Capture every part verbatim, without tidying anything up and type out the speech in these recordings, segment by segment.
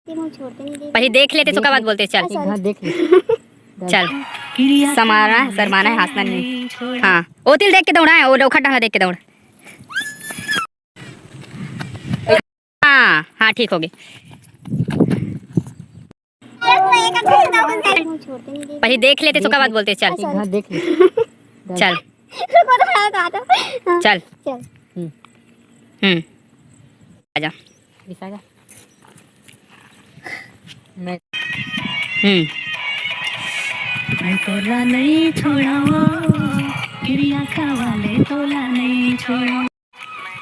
पहले देख लेते, उसका बाद बोलते। चल। हाँ, देख ले। चल। समाना है, शर्माना है, हंसना नहीं। हाँ, ओती ल देख के दौड़ा है, वो ओखर डहन ला देख के दौड़। हाँ, हाँ, ठीक हो गई। पहले देख लेते, उसका बाद बोलते। चल। हाँ, देख ले। चल। चल। हम्म। हम्म। आजा। मैं हम्म। मैं तोला नहीं छोड़ाओ, किरिया खा वाले तोला नहीं छोड़ाओ,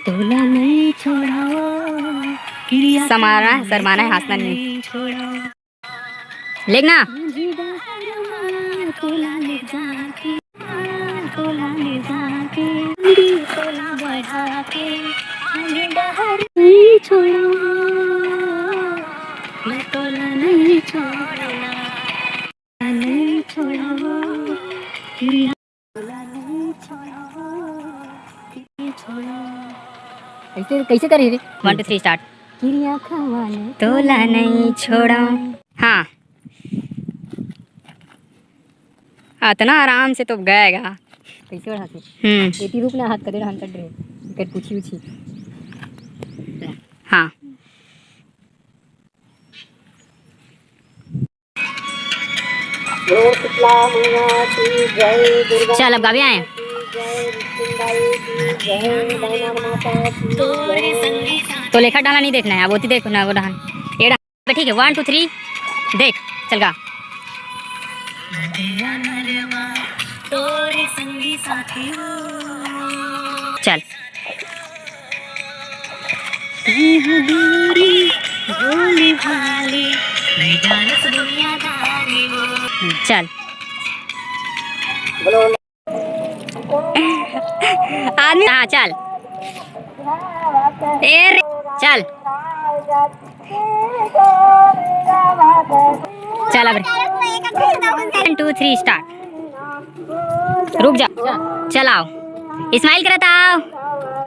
तोला नहीं छोड़ाओ, किरिया समाना है, शर्माना है, हंसना नहीं। लेखना। कैसे, कैसे करे रे? One, two, three, start। किरिया खवाले तोला नहीं छोड़ा। हाँ, अतना आराम से तो गएगा। कैसे बढ़ाते? हम्म। एती रुक ना, हाथ कदे रहन कर रे। कर पूछी उछी। हाँ। चल, अब गावे आए। तो लेखा डाला नहीं देखना है, अब ओती देखो ना, वो डाल। ये डाल, ठीक है, one, two, three, देख, चल गा। चल। चल। आदमी, हाँ, चल। ए रे, चल। चल अब। One, two, three, start। रुक जा। चलाओ। Smile करत आओ।